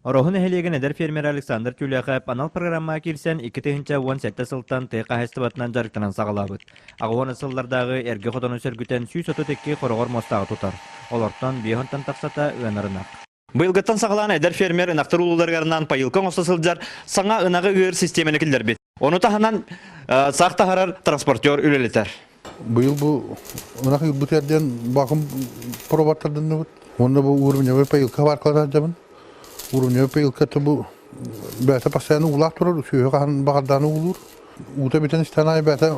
Ороһу нэһилиэгин эдэр фермерэ Александр Тюляхов анал программаҕа киирсэн 2017 сылтан тыа хаһаайыстыбатынан дьарыктанан саҕалаабыт. Аҕыс сыллардааҕы эргэ хотону сөргүтэн 132 хороҕор муостааҕы тутар. Олортон биэһонтон тахсата ыанар ынах. Быйылгыттан саҕалаан эдэр фермер ынахтар ууларыгар пайылка оҥосто сылдьар саҥа ынаҕы ыыр систиэмэни киллэрбит. Ону таһынан саах таһарар транспортер үлэлэтэр. Быйыл бу ынах ыырбытыгар диэн бакым пробаттардынныбыт. Уонна бу уровневой пайылка бааркалата сылдьабын. Уровневой пайылката бу бэйэтэ постоянно уулаах турар, сүөһү хаһан баҕардааны уулуур. Уута бүтэн истээн аайы бэйэтэ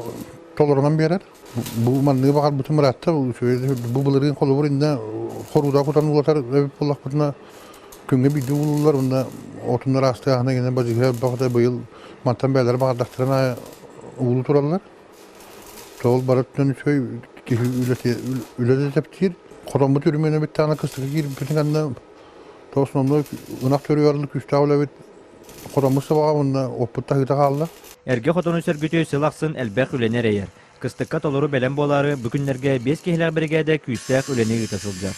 толорунан биэрэр. Бу манныгы баҕарбытым ыраатта. Бу былырыын холобур иннэ хорууда кутан уулатар эбит буоллахпытына күҥҥэ биирдэ уулууллар уонна отуннар аастыаһына гинэ бадьыһыа баҕата быйыл мантан бэйэлэрэ баҕардахтарына аайы уулуу тураллар. Тоҕол барыттан үчүгэй киһи үлэтэ тэптиир. Хотоммут үрүмүөнэ бүттэҕинэ кыстыкка киирбитин кэннэ тоҕус номнуо ынах төрүөҕэр күүстээх үлэбит хотоммут сабаҕа уонна оппут таһыыта хаалла. Эргэ хотону сөргүтүү сыл ахсын элбэх үлэни эрэйэр. Кыстыкка толору бэлэм буолаары бу күннэргэ биэс киһилээх биригээдэ күүстээх үлэни ыыта сылдьар.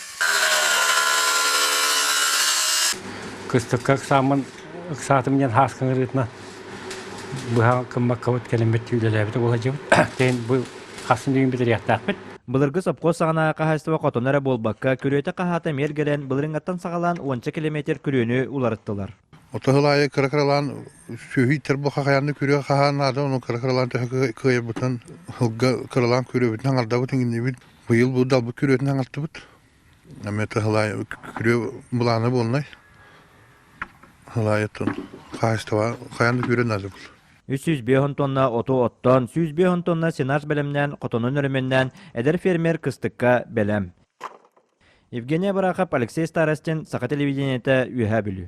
Кыстыкка ыксааммын ыксаатым диэн һааскаҥ ырыытына быһа гыммаккабыт кэлиммит үлэлээбит буоладьыбыт. Тэн бу хассын түүн бүтэриэхтээхпит. Былыргы сопхуос саҕана хаһаайыстыба хотоно эрэ буолбакка, күрүөтэ хаһаата миэргэлэн былырыҥҥаттан саҕалаан уонча километр күрүөнү уларыттылар. Ото сыл аайы кыра-кыралаан сүөһү ииттэр бу хахайанны күрүө хаһаан наада, ону кыра-кыралаан төһө кыайарбытынан сылга кыралаан күрүөбүтүн аҥардабыт иҥиннибит. Быйыл бу далбыт күрүөтүн аҥартыбыт. Эмиэ сыл аайы күрүө былаана буолнай. Сыл хаһаайыстыба хайаан да күрүө наада буолла. 305 тонна оту оттоон, 105 тонна сенаж бэлэмнээн, хотонун өрөмүөннээн, эдэр фермер кыстыкка бэлэм. Евгения Барахов, Алексей Старостин, Саха телевидениетэ, Үөһээ Бүлүү.